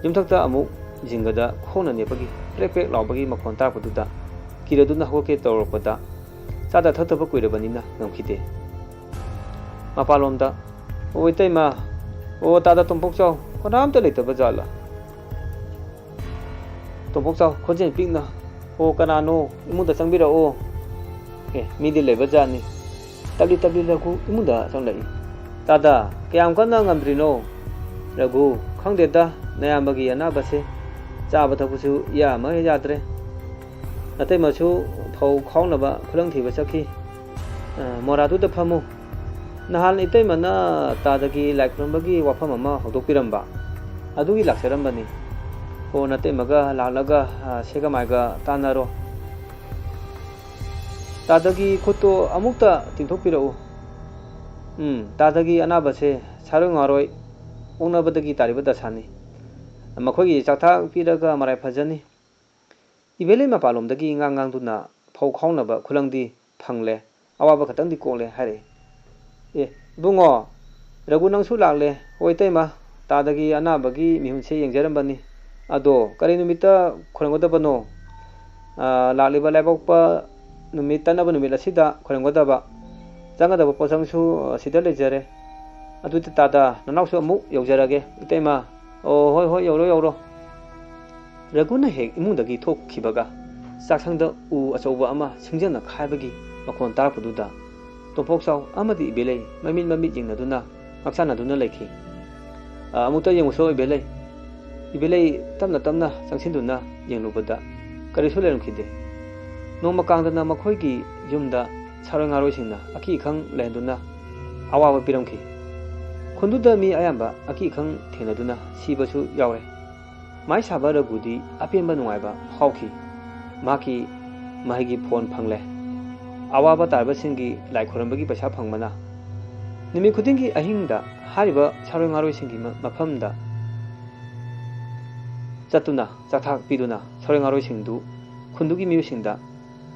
ꯌꯨꯝꯊꯛꯇ ꯑꯃꯨꯛ ꯖꯤꯡꯒꯗ ꯈꯣꯡꯅ ꯅꯦꯠꯄꯒꯤ ꯄ꯭ꯔꯦꯛ ꯄ꯭ꯔꯦꯛ ꯂꯥꯎꯕꯒꯤ ꯃꯈꯣꯟ ꯇꯥꯔꯛꯄꯗꯨꯗ ꯀꯤꯔꯗꯨꯅ ꯍꯧꯒꯠꯀꯦ ꯇꯧꯔꯛꯄꯗ ꯆꯥꯗ ꯊꯛꯇꯕ ꯀꯨꯏꯔꯕꯅꯤꯅ ꯉꯝꯈꯤꯗꯦ꯫ ꯃꯄꯥꯟꯂꯣꯝꯗ, "ꯑꯣ ꯏꯇꯩꯃ, ꯑꯣ ꯇꯥꯗ ꯇꯣꯝꯄꯣꯛꯆꯥꯎ, ꯀꯅꯥꯝꯇ ꯂꯩꯇꯕ ꯖꯥꯠꯂꯥ?" ꯇꯣꯝꯄꯣꯛꯆꯥꯎ ꯈꯣꯟꯖꯦꯜ ꯄꯤꯛꯅ, "ꯑꯣ ꯀꯅꯥꯅꯣ? ꯏꯃꯨꯡꯗ ꯆꯪꯕꯤꯔꯛꯑꯣ꯫ ꯑꯦ, ꯃꯤꯗꯤ ꯂꯩꯕ ꯖꯥꯠꯅꯤ"꯫ ꯇꯞꯂꯤ ꯇꯞꯂꯤ ꯔꯘꯨ ꯏꯃꯨꯡꯗ ꯆꯪꯂꯛꯏ꯫ "ꯇꯥꯗ, ꯀꯌꯥꯝ ꯀꯟꯅ ꯉꯝꯗ꯭ꯔꯤꯅꯣ?" ꯔꯘꯨ, "ꯈꯪꯗꯦꯗ, ꯅꯌꯥꯝꯕꯒꯤ ꯑꯅꯥꯕꯁꯦ ꯆꯥꯕ ꯊꯛꯄꯁꯨ ꯏꯌꯥ ꯑꯃ ꯌꯥꯗ꯭ꯔꯦ꯫ ꯅꯇꯩꯃꯁꯨ ꯐꯧ ꯈꯥꯎꯅꯕ ꯈꯨꯂꯪ ꯊꯤꯕ ꯆꯠꯈꯤ꯫ ꯑ, ꯃꯣꯔꯥꯗꯨꯗ ꯐꯝꯃꯨ꯫ ꯅꯍꯥꯟ ꯏꯇꯩꯃꯅ ꯇꯥꯗꯒꯤ ꯂꯥꯏ ꯈꯨꯔꯨꯝꯕꯒꯤ ꯋꯥꯐꯝ ꯑꯃ ꯍꯧꯗꯣꯛꯄꯤꯔꯝꯕ, ꯑꯗꯨꯒꯤ ꯂꯥꯛꯆꯔꯝꯕꯅꯤ꯫ ꯑꯣ, ꯅꯇꯩꯃꯒ ꯂꯥꯛꯂꯒ, ꯑ, ꯁꯦꯒꯃꯥꯏꯒ ꯇꯥꯟꯅꯔꯣ꯫ ꯇꯥꯗꯒꯤ ꯈꯨꯠꯇꯣ ꯑꯃꯨꯛꯇ ꯇꯤꯡꯊꯣꯛꯄꯤꯔꯛꯎ꯫ ꯎꯝ, ꯇꯥꯗꯒꯤ ꯑꯅꯥꯕꯁꯦ ꯁꯥꯔꯣꯏ ꯉꯥꯔꯣꯏ ꯑꯣꯛꯅꯕꯗꯒꯤ ꯇꯥꯔꯤꯕ ꯗꯁꯥꯅꯤ꯫ ꯃꯈꯣꯏꯒꯤ ꯆꯥꯛꯊꯥꯛ ꯄꯤꯔꯒ ꯃꯔꯥꯏ ꯐꯖꯅꯤ꯫ ꯏꯕꯦꯂꯩ ꯃꯄꯥꯟꯂꯣꯝꯗꯒꯤ ꯉꯥꯡ ꯉꯥꯡꯗꯨꯅ ꯐꯧ ꯈꯥꯎꯅꯕ ꯈꯨꯂꯪꯗꯤ ꯐꯪꯂꯦ, ꯑꯋꯥꯕ ꯈꯛꯇꯪꯗꯤ ꯀꯣꯛꯂꯦ ꯍꯥꯏꯔꯛꯏ꯫ "ꯑꯦ, ꯏꯕꯨꯡꯉꯣ, ꯔꯘꯨ ꯅꯪꯁꯨ ꯂꯥꯛꯂꯦ꯫ ꯍꯣꯏ, ꯏꯇꯩꯃ, ꯇꯥꯗꯒꯤ ꯑꯅꯥꯕꯒꯤ ꯃꯤꯍꯨꯟꯁꯦ ꯌꯦꯡꯖꯔꯝꯕꯅꯤ꯫ ꯑꯗꯣ ꯀꯔꯤ ꯅꯨꯃꯤꯠꯇ ꯈꯣꯏꯔꯝꯒꯗꯕꯅꯣ? ꯑꯥ, ꯂꯥꯛꯂꯤꯕ ꯂꯩꯕꯥꯛꯄꯣꯛꯄ ꯅꯨꯃꯤꯠ, ꯇꯠꯅꯕ ꯅꯨꯃꯤꯠ ꯑꯁꯤꯗ ꯈꯣꯏꯔꯝꯒꯗꯕ꯫ ꯆꯪꯒꯗꯕ ꯄꯣꯠꯆꯪꯁꯨ, ꯑ, ꯁꯤꯗ ꯂꯩꯖꯔꯦ꯫ ꯑꯗꯨꯗꯤ ꯇꯥꯗ, ꯅꯅꯥꯎꯁꯨ ꯑꯃꯨꯛ ꯌꯧꯖꯔꯒꯦ, ꯏꯇꯩꯃ꯫" "ꯑꯣ, ꯍꯣꯏ, ꯍꯣꯏ, ꯌꯧꯔꯣ, ꯌꯧꯔꯣ꯫" ꯔꯘꯨꯅ ꯍꯦꯛ ꯏꯃꯨꯡꯗꯒꯤ ꯊꯣꯛꯈꯤꯕꯒ ꯆꯥꯛꯁꯪꯗ ꯎ ꯑꯆꯧꯕ ꯑꯃ ꯁꯤꯡꯖꯪꯅ ꯈꯥꯏꯕꯒꯤ ꯃꯈꯣꯟ ꯇꯥꯔꯛꯄꯗꯨꯗ ꯇꯣꯝꯄꯣꯛꯆꯥꯎ ꯑꯃꯗꯤ ꯏꯕꯦꯂꯩ ꯃꯃꯤꯠ ꯃꯃꯤꯠ ꯌꯦꯡꯅꯗꯨꯅ ꯉꯥꯛꯁꯥꯟꯅꯗꯨꯅ ꯂꯩꯈꯤ꯫ "ꯑ, ꯑꯃꯨꯛꯇ ꯌꯦꯡꯉꯨꯁꯣ, ꯏꯕꯦꯂꯩ꯫" ꯏꯕꯦꯂꯩ ꯇꯞꯅ ꯇꯞꯅ ꯆꯪꯁꯤꯟꯗꯨꯅ ꯌꯦꯡꯂꯨꯕꯗ ꯀꯔꯤꯁꯨ ꯂꯩꯔꯝꯈꯤꯗꯦ꯫ ꯅꯣꯡꯃ ꯀꯥꯡꯗꯅ ꯃꯈꯣꯏꯒꯤ ꯌꯨꯝꯗ ꯁꯥꯔꯣꯏ ꯉꯥꯔꯣꯏꯁꯤꯡꯅ ꯑꯀꯤ ꯑꯈꯪ ꯂꯩꯍꯟꯗꯨꯅ ꯑꯋꯥꯕ ꯄꯤꯔꯝꯈꯤ꯫ ꯈꯨꯟꯗꯨꯗ ꯃꯤ ꯑꯌꯥꯝꯕ ꯑꯀꯤ ꯑꯈꯪ ꯊꯦꯡꯅꯗꯨꯅ ꯁꯤꯕꯁꯨ ꯌꯥꯎꯔꯦ꯫ ꯃꯥꯏ ꯁꯥꯕ ꯔꯘꯨꯗꯤ ꯑꯄꯦꯟꯕ ꯅꯨꯡꯉꯥꯏꯕ ꯐꯥꯎꯈꯤ꯫ ꯃꯍꯥꯛꯀꯤ ꯃꯍꯩꯒꯤ ꯐꯣꯟ ꯐꯪꯂꯦ꯫ ꯑꯋꯥꯕ ꯇꯥꯔꯕꯁꯤꯡꯒꯤ ꯂꯥꯏ ꯈꯣꯏꯔꯝꯕꯒꯤ ꯄꯩꯁꯥ ꯐꯪꯕꯅ ꯅꯨꯃꯤꯠ ꯈꯨꯗꯤꯡꯒꯤ ꯑꯍꯤꯡꯗ ꯍꯥꯏꯔꯤꯕ ꯁꯥꯔꯣꯏ ꯉꯥꯔꯣꯏꯁꯤꯡꯒꯤ ꯃ-, ꯃꯐꯝꯗ ꯆꯠꯇꯨꯅ ꯆꯥꯛꯊꯥꯛ ꯄꯤꯗꯨꯅ ꯁꯥꯔꯣꯏ ꯉꯥꯔꯣꯏꯁꯤꯡꯗꯨ ꯈꯨꯟꯗꯨꯒꯤ ꯃꯤꯑꯣꯏꯁꯤꯡꯗ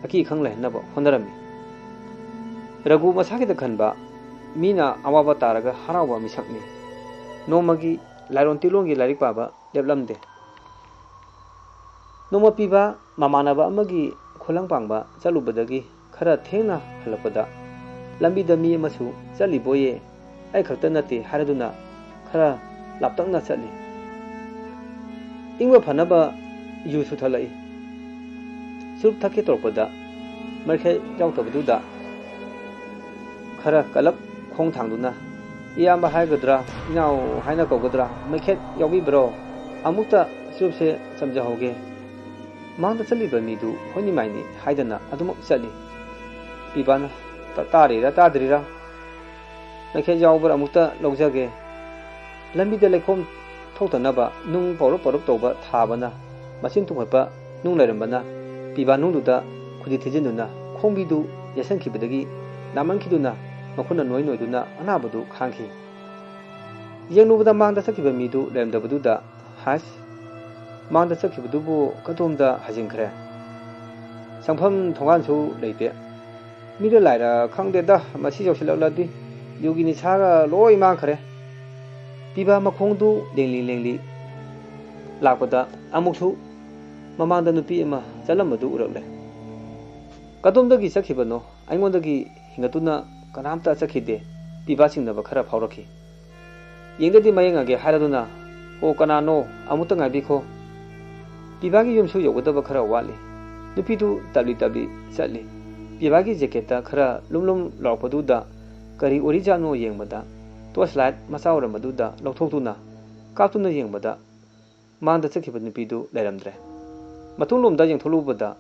ꯑꯀꯤ ꯑꯈꯪ ꯂꯩꯍꯟꯅꯕ ꯍꯣꯠꯅꯔꯝꯃꯤ꯫ ꯔꯘꯨ ꯃꯁꯥꯒꯤꯗ ꯈꯟꯕ ꯃꯤꯅ ꯑꯋꯥꯕ ꯇꯥꯔꯒ ꯍꯔꯥꯎꯕ ꯃꯤꯁꯛꯅꯤ꯫ ꯅꯣꯡꯃꯒꯤ ꯂꯥꯏꯔꯣꯟ ꯇꯤꯂꯣꯟꯒꯤ ꯂꯥꯏꯔꯤꯛ ꯄꯥꯕ ꯂꯦꯞꯂꯝꯗꯦ꯫ ꯅꯣꯡꯃ ꯄꯤꯕ ꯃꯃꯥꯟꯅꯕ ꯑꯃꯒꯤ ꯈꯨꯂꯪ ꯄꯥꯡꯕ ꯆꯠꯂꯨꯕꯗꯒꯤ ꯈꯔ ꯊꯦꯡꯅ ꯍꯜꯂꯛꯄꯗ ꯂꯝꯕꯤꯗ ꯃꯤ ꯑꯃꯁꯨ ꯆꯠꯂꯤꯕꯣꯏꯌꯦ, ꯑꯩ ꯈꯛꯇ ꯅꯠꯇꯦ ꯍꯥꯏꯔꯗꯨꯅ ꯈꯔ ꯂꯥꯞꯇꯛꯅ ꯆꯠꯂꯤ꯫ ꯏꯪꯕ ꯐꯅꯕ ꯌꯨꯁꯨ ꯊꯛꯂꯛꯏ꯫ ꯆꯨꯔꯨꯞ ꯊꯛꯀꯦ ꯇꯧꯔꯛꯄꯗ ꯃꯩꯈꯦꯠ ꯌꯥꯎꯗꯕꯗꯨꯗ ꯈꯔ ꯀꯜꯂꯞ ꯈꯣꯡ ꯊꯥꯡꯗꯨꯅ, "ꯏꯌꯥꯝꯕ ꯍꯥꯏꯒꯗ꯭ꯔꯥ, ꯏꯅꯥꯎ ꯍꯥꯏꯅ ꯀꯧꯒꯗ꯭ꯔꯥ, ꯃꯩꯈꯦꯠ ꯌꯥꯎꯕꯤꯕ꯭ꯔꯣ? ꯑꯃꯨꯛꯇ ꯆꯨꯔꯨꯞꯁꯦ ꯆꯝꯖꯍꯧꯒꯦ꯫" ꯃꯥꯡꯗ ꯆꯠꯂꯤꯕ ꯃꯤꯗꯨ ꯍꯣꯏꯅꯤ ꯃꯥꯏꯅꯤ ꯍꯥꯏꯗꯅ ꯑꯗꯨꯃꯛ ꯆꯠꯂꯤ꯫ ꯄꯤꯕꯥꯅ ꯇꯥ-, ꯇꯥꯔꯤꯔꯥ ꯇꯥꯗ꯭ꯔꯤꯔꯥ, ꯃꯩꯈꯦꯠ ꯌꯥꯎꯕ꯭ꯔꯥ ꯑꯃꯨꯛꯇ ꯂꯧꯖꯒꯦ꯫ ꯂꯝꯕꯤꯗ ꯂꯩꯈꯣꯝ ꯊꯣꯛꯇꯅꯕ ꯅꯨꯡ ꯄꯧꯔꯞ ꯄꯧꯔꯞ ꯇꯧꯕ ꯊꯥꯕꯅ ꯃꯆꯤꯟ ꯇꯨꯡꯈꯠꯄ ꯅꯨꯡ ꯂꯩꯔꯝꯕꯅ ꯄꯤꯕꯥ ꯅꯨꯡꯗꯨꯗ ꯈꯨꯖꯤ ꯊꯤꯖꯤꯟꯗꯨꯅ ꯈꯣꯡꯕꯤꯗꯨ ꯌꯩꯁꯟꯈꯤꯕꯗꯒꯤ ꯅꯥꯃꯟꯈꯤꯗꯨꯅ ꯃꯈꯨꯠꯅ ꯅꯣꯏ ꯅꯣꯏꯗꯨꯅ ꯑꯅꯥꯕꯗꯨ ꯈꯥꯡꯈꯤ꯫ ꯌꯦꯡꯂꯨꯕꯗ ꯃꯥꯡꯗ ꯆꯠꯈꯤꯕ ꯃꯤꯗꯨ ꯂꯩꯔꯝꯗꯕꯗꯨꯗ ꯑꯁ, ꯃꯥꯡꯗ ꯆꯠꯈꯤꯕꯗꯨꯕꯨ ꯀꯗꯣꯝꯗ ꯍꯥꯏꯖꯤꯟꯈ꯭ꯔꯦ? ꯆꯪꯐꯝ ꯊꯣꯡꯒꯥꯟꯁꯨ ꯂꯩꯇꯦ꯫ ꯃꯤꯔ ꯂꯥꯏꯔ ꯈꯪꯗꯦꯗ, ꯃꯁꯤ ꯌꯧꯁꯤꯜꯂꯛꯂꯗꯤ ꯌꯨꯒꯤ ꯅꯤꯁꯥꯒ ꯂꯣꯏ ꯃꯥꯡꯈ꯭ꯔꯦ꯫ ꯄꯤꯕꯥ ꯃꯈꯣꯡꯗꯨ ꯂꯦꯡꯂꯤ ꯂꯦꯡꯂꯤ ꯂꯥꯛꯄꯗ ꯑꯃꯨꯛꯁꯨ ꯃꯃꯥꯡꯗ ꯅꯨꯄꯤ ꯑꯃ ꯆꯠꯂꯝꯕꯗꯨ ꯎꯔꯛꯂꯦ꯫ ꯀꯗꯣꯝꯗꯒꯤ ꯆꯠꯈꯤꯕꯅꯣ? ꯑꯩꯉꯣꯟꯗꯒꯤ ꯍꯤꯡꯒꯠꯇꯨꯅ ꯀꯅꯥꯝꯇ ꯆꯠꯈꯤꯗꯦ꯫ ꯄꯤꯕꯥ ꯆꯤꯡꯅꯕ ꯈꯔ ꯐꯥꯎꯔꯛꯈꯤ꯫ ꯌꯦꯡꯗꯗꯤ ꯃꯌꯦꯡꯉꯒꯦ ꯍꯥꯏꯔꯗꯨꯅ, "ꯑꯣ, ꯀꯅꯥꯅꯣ? ꯑꯃꯨꯛꯇ ꯉꯥꯏꯕꯤꯈꯣ꯫" ꯄꯤꯕꯥꯒꯤ ꯌꯨꯝꯁꯨ ꯌꯧꯒꯗꯕ ꯈꯔ ꯋꯥꯠꯂꯤ꯫ ꯅꯨꯄꯤꯗꯨ ꯇꯞꯂꯤ ꯇꯞꯂꯤ ꯆꯠꯂꯤ꯫ ꯄꯤꯕꯥꯒꯤ ꯖꯦꯀꯦꯠꯇ ꯈꯔ ꯂꯨꯝ ꯂꯨꯝ ꯂꯥꯎꯔꯛꯄꯗꯨꯗ ꯀꯔꯤ ꯑꯣꯏꯔꯤꯖꯥꯠꯅꯣ ꯌꯦꯡꯕꯗ, ꯇꯣꯔꯆ ꯂꯥꯏꯠ ꯃꯆꯥ ꯑꯣꯏꯔꯝꯕꯗꯨꯗ ꯂꯧꯊꯣꯛꯇꯨꯅ ꯀꯥꯞꯇꯨꯅ ꯌꯦꯡꯕꯗ, ꯃꯥꯡꯗ ꯆꯠꯈꯤꯕ ꯅꯨꯄꯤꯗꯨ ꯂꯩꯔꯝꯗ꯭ꯔꯦ꯫ ꯃꯇꯨꯡꯂꯣꯝꯗ ꯌꯦꯡꯊꯣꯛꯂꯨꯕꯗ,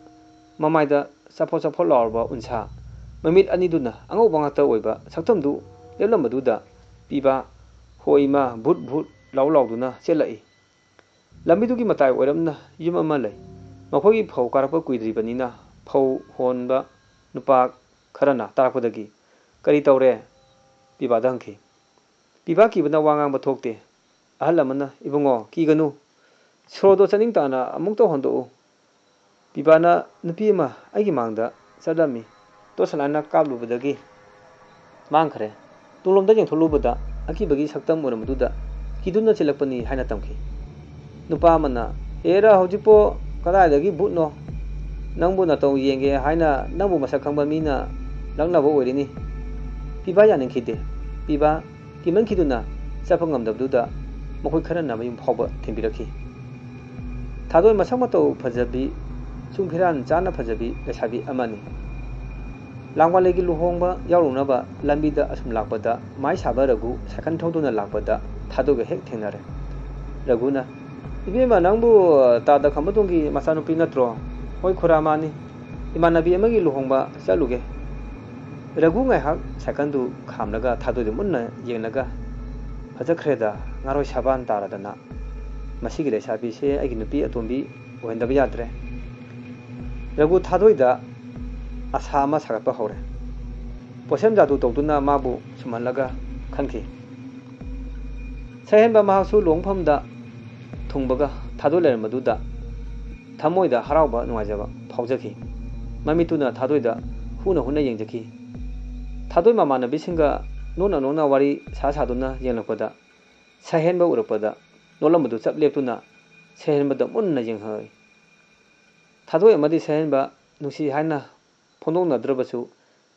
ꯃꯃꯥꯏꯗ ꯆꯐꯣꯠ ꯆꯐꯣꯠ ꯂꯥꯎꯔꯕ ꯎꯟꯁꯥ, ꯃꯃꯤꯠ ꯑꯅꯤꯗꯨꯅ ꯑꯉꯧꯕ ꯉꯥꯛꯇ ꯑꯣꯏꯕ ꯁꯛꯇꯝꯗꯨ ꯂꯦꯞꯂꯝꯕꯗꯨꯗ, ꯄꯤꯕꯥ, "ꯍꯣ ꯏꯃꯥ, ꯚꯨꯠ, ꯚꯨꯠ" ꯂꯥꯎ ꯂꯥꯎꯗꯨꯅ ꯆꯦꯜꯂꯛꯏ꯫ ꯂꯝꯕꯤꯗꯨꯒꯤ ꯃꯇꯥꯏ ꯑꯣꯏꯔꯞꯅ ꯌꯨꯝ ꯑꯃ ꯂꯩ꯫ ꯃꯈꯣꯏꯒꯤ ꯐꯧ ꯀꯥꯔꯛꯄ ꯀꯨꯏꯗ꯭ꯔꯤꯕꯅꯤꯅ, ꯐꯧ ꯍꯣꯟꯕ ꯅꯨꯄꯥ ꯈꯔꯅ ꯇꯥꯔꯛꯄꯗꯒꯤ, "ꯀꯔꯤ ꯇꯧꯔꯦ?" ꯄꯤꯕꯥꯗ ꯍꯪꯈꯤ꯫ ꯄꯤꯕꯥ ꯀꯤꯕꯅ ꯋꯥ ꯉꯥꯡꯕ ꯊꯣꯛꯇꯦ꯫ ꯑꯍꯜ ꯑꯃꯅ, "ꯏꯕꯨꯡꯉꯣ, ꯀꯤꯒꯅꯨ꯫ ꯁꯣꯔꯗꯣ ꯆꯥꯅꯤꯡ ꯇꯥꯅ ꯑꯃꯨꯛꯇ ꯍꯣꯟꯗꯣꯛꯎ꯫" ꯄꯤꯕꯥꯅ ꯅꯨꯄꯤ ꯑꯃ ꯑꯩꯒꯤ ꯃꯥꯡꯗ ꯆꯠꯂꯝꯃꯤ꯫ ꯇꯣꯔꯆ ꯂꯥꯏꯠꯅ ꯀꯥꯞꯂꯨꯕꯗꯒꯤ ꯃꯥꯡꯈ꯭ꯔꯦ꯫ ꯇꯨꯡꯂꯣꯝꯗ ꯌꯦꯡꯊꯣꯛꯂꯨꯕꯗ ꯑꯀꯤꯕꯒꯤ ꯁꯛꯇꯝ ꯑꯣꯏꯔꯝꯕꯗꯨꯗ ꯀꯤꯗꯨꯅ ꯆꯦꯜꯂꯛꯄꯅꯤ ꯍꯥꯏꯅ ꯇꯝꯈꯤ꯫ ꯅꯨꯄꯥ ꯑꯃꯅ, "ꯍꯦꯔꯥ, ꯍꯧꯖꯤꯛꯄꯨ ꯀꯗꯥꯏꯗꯒꯤ ꯚꯨꯠꯅꯣ? ꯅꯪꯕꯨ ꯅꯇꯧ ꯌꯦꯡꯒꯦ ꯍꯥꯏꯅ ꯅꯪꯕꯨ ꯃꯁꯛ ꯈꯪꯕ ꯃꯤꯅ ꯂꯛꯅꯕ ꯑꯣꯏꯔꯤꯅꯤ꯫" ꯄꯤꯕꯥ ꯌꯥꯅꯤꯡꯈꯤꯗꯦ꯫ ꯄꯤꯕꯥ ꯀꯤꯃꯟꯈꯤꯗꯨꯅ ꯆꯠꯄ ꯉꯝꯗꯕꯗꯨꯗ ꯃꯈꯣꯏ ꯈꯔꯅ ꯃꯌꯨꯝ ꯐꯥꯎꯕ ꯊꯤꯟꯕꯤꯔꯛꯈꯤ꯫ ꯊꯥꯗꯣꯏ ꯃꯁꯛ ꯃꯇꯧ ꯐꯖꯕꯤ, ꯆꯨꯡ ꯐꯤꯔꯥꯟ ꯆꯥꯅ ꯐꯖꯕꯤ ꯂꯩꯁꯥꯕꯤ ꯑꯃꯅꯤ꯫ ꯂꯥꯡꯕꯥꯂꯩꯒꯤ ꯂꯨꯍꯣꯡꯕ ꯌꯥꯎꯔꯨꯅꯕ ꯂꯝꯕꯤꯗ ꯑꯁꯨꯝ ꯂꯥꯛꯄꯗ, ꯃꯥꯏ ꯁꯥꯕ ꯔꯘꯨ ꯁꯥꯏꯀꯜ ꯊꯧꯗꯨꯅ ꯂꯥꯛꯄꯗ ꯊꯥꯗꯣꯏꯒ ꯍꯦꯛ ꯊꯦꯡꯅꯔꯦ꯫ ꯔꯘꯨꯅ, "ꯏꯕꯦꯝꯃ, ꯅꯪꯕꯨ ꯇꯥꯗ ꯈꯝꯕꯊꯣꯏꯒꯤ ꯃꯆꯥꯅꯨꯄꯤ ꯅꯠꯇ꯭ꯔꯣ?" "ꯍꯣꯏ ꯈꯨꯔꯥ, ꯃꯥꯅꯤ꯫ ꯏꯃꯥꯟꯅꯕꯤ ꯑꯃꯒꯤ ꯂꯨꯍꯣꯡꯕ ꯆꯠꯂꯨꯒꯦ꯫" ꯔꯘꯨ ꯉꯥꯏꯍꯥꯛ ꯁꯥꯏꯀꯜꯗꯨ ꯈꯥꯝꯂꯒ ꯊꯥꯗꯣꯏꯗ ꯃꯨꯟꯅ ꯌꯦꯡꯂꯒ, "ꯐꯖꯈ꯭ꯔꯦꯗ, ꯉꯥꯔꯣꯏ ꯁꯥꯕꯥꯟ ꯇꯥꯔꯗꯅ꯫ ꯃꯁꯤꯒꯤ ꯂꯩꯁꯥꯕꯤꯁꯦ ꯑꯩꯒꯤ ꯅꯨꯄꯤ ꯑꯇꯣꯝꯕꯤ ꯑꯣꯏꯍꯟꯗꯕ ꯌꯥꯗ꯭ꯔꯦ꯫" ꯔꯘꯨ ꯊꯥꯗꯣꯏꯗ ꯑꯁꯥ ꯑꯃ ꯁꯥꯒꯠꯄ ꯍꯧꯔꯦ꯫ ꯄꯣꯠꯁꯦꯝ ꯖꯥꯗꯨ ꯇꯧꯗꯨꯅ ꯃꯥꯕꯨ ꯁꯨꯝꯍꯜꯂꯒ ꯈꯟꯈꯤ꯫ ꯁꯛꯍꯦꯟꯕ ꯃꯍꯥꯛꯁꯨ ꯂꯨꯍꯣꯡꯐꯝꯗ ꯊꯨꯡꯕꯒ ꯊꯥꯗꯣꯏ ꯂꯩꯔꯝꯕꯗꯨꯗ ꯊꯃꯣꯏꯗ ꯍꯔꯥꯎꯕ ꯅꯨꯡꯉꯥꯏꯖꯕ ꯐꯥꯎꯖꯈꯤ꯫ ꯃꯃꯤꯠꯇꯨꯅ ꯊꯥꯗꯣꯏꯗ ꯍꯨꯅ ꯍꯨꯅ ꯌꯦꯡꯖꯈꯤ꯫ ꯊꯥꯗꯣꯏ ꯃꯃꯥꯟꯅꯕꯤꯁꯤꯡꯒ ꯅꯣꯛꯅ ꯅꯣꯛꯅ ꯋꯥꯔꯤ ꯁꯥ ꯁꯥꯗꯨꯅ ꯌꯦꯡꯂꯛꯄꯗ ꯁꯍꯦꯟꯕ ꯎꯔꯛꯄꯗ ꯅꯣꯛꯂꯝꯕꯗꯨ ꯆꯞ ꯂꯦꯞꯇꯨꯅ ꯁꯍꯦꯟꯕꯗ ꯃꯨꯟꯅ ꯌꯦꯡꯍꯧꯏ꯫ ꯊꯥꯗꯣꯏ ꯑꯃꯗꯤ ꯁꯍꯦꯟꯕ ꯅꯨꯡꯁꯤ ꯍꯥꯏꯅ ꯐꯣꯡꯗꯣꯛꯅꯗ꯭ꯔꯕꯁꯨ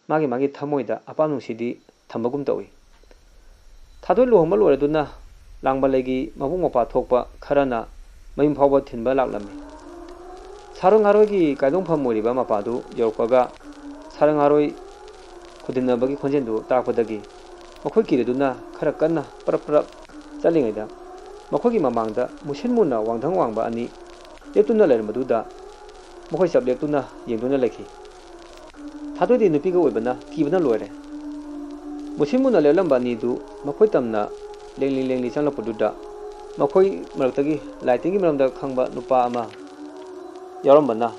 ꯃꯥꯒꯤ ꯃꯥꯒꯤ ꯊꯃꯣꯏꯗ ꯑꯄꯥꯝ ꯅꯨꯡꯁꯤꯗꯤ ꯊꯝꯕꯒꯨꯝ ꯇꯧꯏ꯫ ꯊꯥꯗꯣꯏ ꯂꯨꯍꯣꯡꯕ ꯂꯣꯏꯔꯗꯨꯅ ꯂꯥꯡꯕ ꯂꯩꯒꯤ ꯃꯕꯨꯡ ꯃꯧꯄ꯭ꯋꯥ ꯊꯣꯛꯄ ꯈꯔꯅ ꯃꯌꯨꯝ ꯐꯥꯎꯕ ꯊꯤꯟꯕ ꯂꯥꯛꯂꯝꯃꯤ꯫ ꯁꯥꯔꯣꯏ ꯉꯥꯔꯣꯏꯒꯤ ꯀꯥꯏꯗꯣꯡꯐꯝ ꯑꯣꯏꯔꯤꯕ ꯃꯄꯥꯗꯨ ꯌꯧꯔꯛꯄꯒ ꯁꯥꯔꯣꯏ ꯉꯥꯔꯣꯏ ꯈꯨꯗꯤꯟꯅꯕꯒꯤ ꯈꯣꯟꯖꯦꯜꯗꯨ ꯇꯥꯔꯛꯄꯗꯒꯤ ꯃꯈꯣꯏ ꯀꯤꯔꯗꯨꯅ ꯈꯔ ꯀꯟꯅ ꯄ꯭ꯔꯞ ꯄ꯭ꯔꯞ ꯆꯠꯂꯤꯉꯩꯗ ꯃꯈꯣꯏꯒꯤ ꯃꯃꯥꯡꯗ ꯃꯨꯁꯤꯟ ꯃꯨꯅ ꯋꯥꯡꯙꯪ ꯋꯥꯡꯕ ꯑꯅꯤ ꯂꯦꯞꯇꯨꯅ ꯂꯩꯔꯝꯕꯗꯨꯗ ꯃꯈꯣꯏ ꯆꯞ ꯂꯦꯞꯇꯨꯅ ꯌꯦꯡꯗꯨꯅ ꯂꯩꯈꯤ꯫ ꯊꯥꯗꯣꯏꯗꯤ ꯅꯨꯄꯤꯒ ꯑꯣꯏꯕꯅ ꯀꯤꯕꯅ ꯂꯣꯏꯔꯦ꯫ ꯃꯨꯁꯤꯟ ꯃꯨꯅ ꯂꯦꯞꯂꯝꯕ ꯑꯅꯤꯗꯨ ꯃꯈꯣꯏ ꯇꯝꯅ ꯂꯦꯡꯂꯤ ꯂꯦꯡꯂꯤ ꯆꯪꯂꯛꯄꯗꯨꯗ ꯃꯈꯣꯏ ꯃꯔꯛꯇꯒꯤ ꯂꯥꯏꯇꯤꯟꯒꯤ ꯃꯔꯝꯗ ꯈꯪꯕ ꯅꯨꯄꯥ ꯑꯃ ꯌꯥꯎꯔꯝꯕꯅ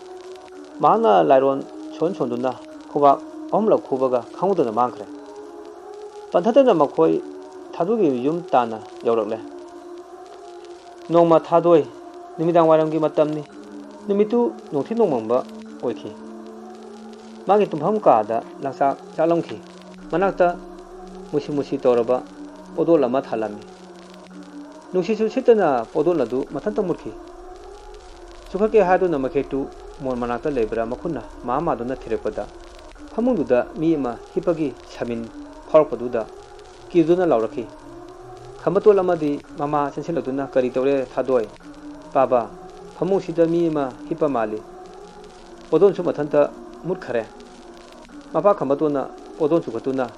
ꯃꯍꯥꯛꯅ ꯂꯥꯏꯔꯣꯟ ꯁꯣꯟ ꯁꯣꯟꯗꯨꯅ ꯈꯨꯕꯥꯛ ꯑꯍꯨꯝꯂꯛ ꯈꯨꯕꯒ ꯈꯪꯍꯧꯗꯅ ꯃꯥꯡꯈ꯭ꯔꯦ꯫ ꯄꯟꯊꯠꯇꯅ ꯃꯈꯣꯏ ꯊꯥꯗꯣꯏꯒꯤ ꯌꯨꯝ ꯇꯥꯟꯅ ꯌꯧꯔꯛꯂꯦ꯫ ꯅꯣꯡꯃ ꯊꯥꯗꯣꯏ ꯅꯨꯃꯤꯗꯥꯡ ꯋꯥꯏꯔꯝꯒꯤ ꯃꯇꯝꯅꯤ꯫ ꯅꯨꯃꯤꯠꯇꯨ ꯅꯣꯡꯊꯤ ꯅꯣꯡꯃꯪꯕ ꯑꯣꯏꯈꯤ꯫ ꯃꯥꯒꯤ ꯇꯨꯝꯐꯝ ꯀꯥꯗ ꯂꯪꯆꯥꯛ ꯆꯥꯛꯂꯝꯈꯤ꯫ ꯃꯅꯥꯛꯇ ꯃꯨꯁꯤ ꯃꯨꯁꯤ ꯇꯧꯔꯕ ꯄꯣꯗꯣꯜ ꯑꯃ ꯊꯥꯜꯂꯝꯃꯤ꯫ ꯅꯨꯡꯁꯤꯠꯁꯨ ꯁꯤꯠꯇꯅ ꯄꯣꯗꯣꯜ ꯑꯗꯨ ꯃꯊꯟꯇ ꯃꯨꯠꯈꯤ꯫ ꯆꯨꯈꯠꯀꯦ ꯍꯥꯏꯗꯨꯅ ꯃꯈꯦꯠꯇꯨ ꯃꯣꯟ ꯃꯅꯥꯛꯇ ꯂꯩꯕ꯭ꯔꯥ ꯃꯈꯨꯠꯅ ꯃꯥ ꯃꯥꯗꯨꯅ ꯊꯤꯔꯛꯄꯗ ꯐꯃꯨꯡꯗꯨꯗ ꯃꯤ ꯑꯃ ꯍꯤꯞꯄꯒꯤ ꯁꯃꯤꯟ ꯐꯥꯎꯔꯛꯄꯗꯨꯗ ꯀꯤꯗꯨꯅ ꯂꯥꯎꯔꯛꯈꯤ꯫ ꯈꯝꯕꯇꯣꯟ ꯑꯃꯗꯤ ꯃꯃꯥ ꯆꯦꯟꯁꯤꯜꯂꯛꯇꯨꯅ, "ꯀꯔꯤ ꯇꯧꯔꯦ ꯊꯥꯗꯣꯏ? ꯄꯥꯕ, ꯐꯃꯨꯡꯁꯤꯗ ꯃꯤ ꯑꯃ ꯍꯤꯞꯄ ꯃꯥꯜꯂꯤ꯫" ꯄꯣꯗꯣꯟꯁꯨ ꯃꯊꯟꯇ ꯃꯨꯠꯈꯔꯦ꯫ ꯃꯄꯥ ꯈꯝꯕꯇꯣꯟꯅ ꯄꯣꯗꯣꯟ ꯆꯨꯈꯠꯇꯨꯅ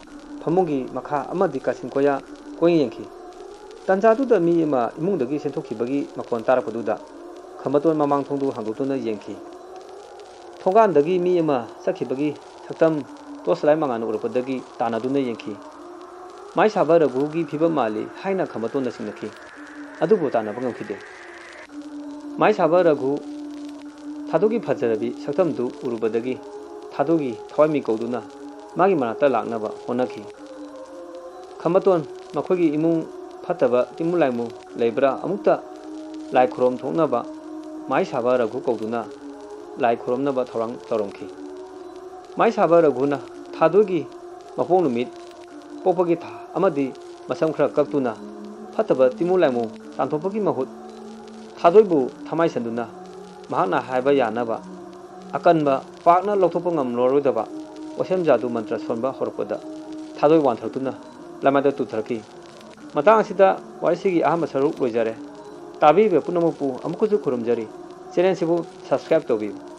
ꯐꯃꯨꯡꯒꯤ ꯃꯈꯥ ꯑꯃꯗꯤ ꯀꯥꯆꯤꯟ ꯀꯣꯌꯥ ꯀꯣꯏꯌꯦꯡ ꯌꯦꯡꯈꯤ꯫ ꯇꯥꯟꯖꯥꯗꯨꯗ ꯃꯤ ꯑꯃ ꯏꯃꯨꯡꯗꯒꯤ ꯆꯦꯟꯊꯣꯛꯈꯤꯕꯒꯤ ꯃꯈꯣꯟ ꯇꯥꯔꯛꯄꯗꯨꯗ ꯈꯝꯕꯇꯣꯟ ꯃꯃꯥꯡ ꯊꯣꯡꯗꯨ ꯍꯥꯡꯗꯣꯛꯇꯨꯅ ꯌꯦꯡꯈꯤ꯫ ꯊꯣꯡꯒꯥꯟꯗꯒꯤ ꯃꯤ ꯑꯃ ꯆꯠꯈꯤꯕꯒꯤ ꯁꯛꯇꯝ ꯇꯣꯔꯆ ꯂꯥꯏꯠ ꯃꯉꯥꯜꯅ ꯎꯔꯛꯄꯗꯒꯤ ꯇꯥꯟꯅꯗꯨꯅ ꯌꯦꯡꯈꯤ꯫ ꯃꯥꯏ ꯁꯥꯕ ꯔꯘꯨꯒꯤ ꯐꯤꯕꯝ ꯃꯥꯜꯂꯤ ꯍꯥꯏꯅ ꯈꯝꯕꯇꯣꯟꯅ ꯆꯤꯡꯅꯈꯤ꯫ ꯑꯗꯨꯕꯨ ꯇꯥꯟꯅꯕ ꯉꯝꯈꯤꯗꯦ꯫ ꯃꯥꯏ ꯁꯥꯕ ꯔꯘꯨ ꯊꯥꯗꯣꯛꯀꯤ ꯐꯖꯔꯕꯤ ꯁꯛꯇꯝꯗꯨ ꯎꯔꯨꯕꯗꯒꯤ ꯊꯥꯗꯣꯛꯀꯤ ꯊꯋꯥꯏ ꯃꯤꯀꯧꯗꯨꯅ ꯃꯥꯒꯤ ꯃꯅꯥꯛꯇ ꯂꯥꯛꯅꯕ ꯍꯣꯠꯅꯈꯤ꯫ ꯈꯝꯕꯇꯣꯟ, ꯃꯈꯣꯏꯒꯤ ꯏꯃꯨꯡ ꯐꯠꯇꯕ ꯇꯤꯟꯃꯨ ꯂꯥꯏꯃꯨ ꯂꯩꯕ꯭ꯔꯥ ꯑꯃꯨꯛꯇ ꯂꯥꯏ ꯈꯨꯔꯨꯝ ꯊꯣꯛꯅꯕ ꯃꯥꯏꯁꯥꯕ ꯔꯘꯨ ꯀꯧꯗꯨꯅ ꯂꯥꯏ ꯈꯨꯔꯨꯝꯅꯕ ꯊꯧꯔꯥꯡ ꯇꯧꯔꯝꯈꯤ꯫ ꯃꯥꯏꯁꯥꯕ ꯔꯘꯨꯅ ꯊꯥꯗꯣꯏꯒꯤ ꯃꯄꯣꯛ ꯅꯨꯃꯤꯠ, ꯄꯣꯛꯄꯒꯤ ꯊꯥ ꯑꯃꯗꯤ ꯃꯁꯝ ꯈꯔ ꯀꯛꯇꯨꯅ ꯐꯠꯇꯕ ꯇꯤꯃꯨ ꯂꯥꯏꯃꯨ ꯇꯥꯟꯊꯣꯛꯄꯒꯤ ꯃꯍꯨꯠ, ꯊꯥꯗꯣꯏꯕꯨ ꯊꯃꯥꯏꯁꯟꯗꯨꯅ ꯃꯍꯥꯛꯅ ꯍꯥꯏꯕ ꯌꯥꯅꯕ ꯑꯀꯟꯕ, ꯄꯥꯛꯅ ꯂꯧꯊꯣꯛꯄ ꯉꯝꯂꯔꯣꯏꯗꯕ ꯋꯥꯁꯦꯝ ꯖꯥꯗꯨ ꯃꯟꯇ꯭ꯔ ꯁꯣꯟꯕ ꯍꯧꯔꯛꯄꯗ ꯊꯥꯗꯣꯏ ꯋꯥꯟꯊꯔꯛꯇꯨꯅ ꯂꯃꯥꯏꯗ ꯇꯨꯊꯔꯛꯈꯤ꯫ ꯃꯇꯥꯡ ꯑꯁꯤꯗ ꯋꯥꯔꯤꯁꯤꯒꯤ ꯑꯍꯥꯟꯕ ꯁꯔꯨꯛ ꯂꯣꯏꯖꯔꯦ꯫ ꯇꯥꯕꯤꯔꯤꯕ ꯄꯨꯝꯅꯃꯛꯄꯨ ꯑꯃꯨꯛꯀꯁꯨ ꯈꯨꯔꯨꯝꯖꯔꯤ꯫ ꯆꯦꯅꯦꯜꯁꯤꯕꯨ subscribe ꯇꯧꯕꯤꯌꯨ꯫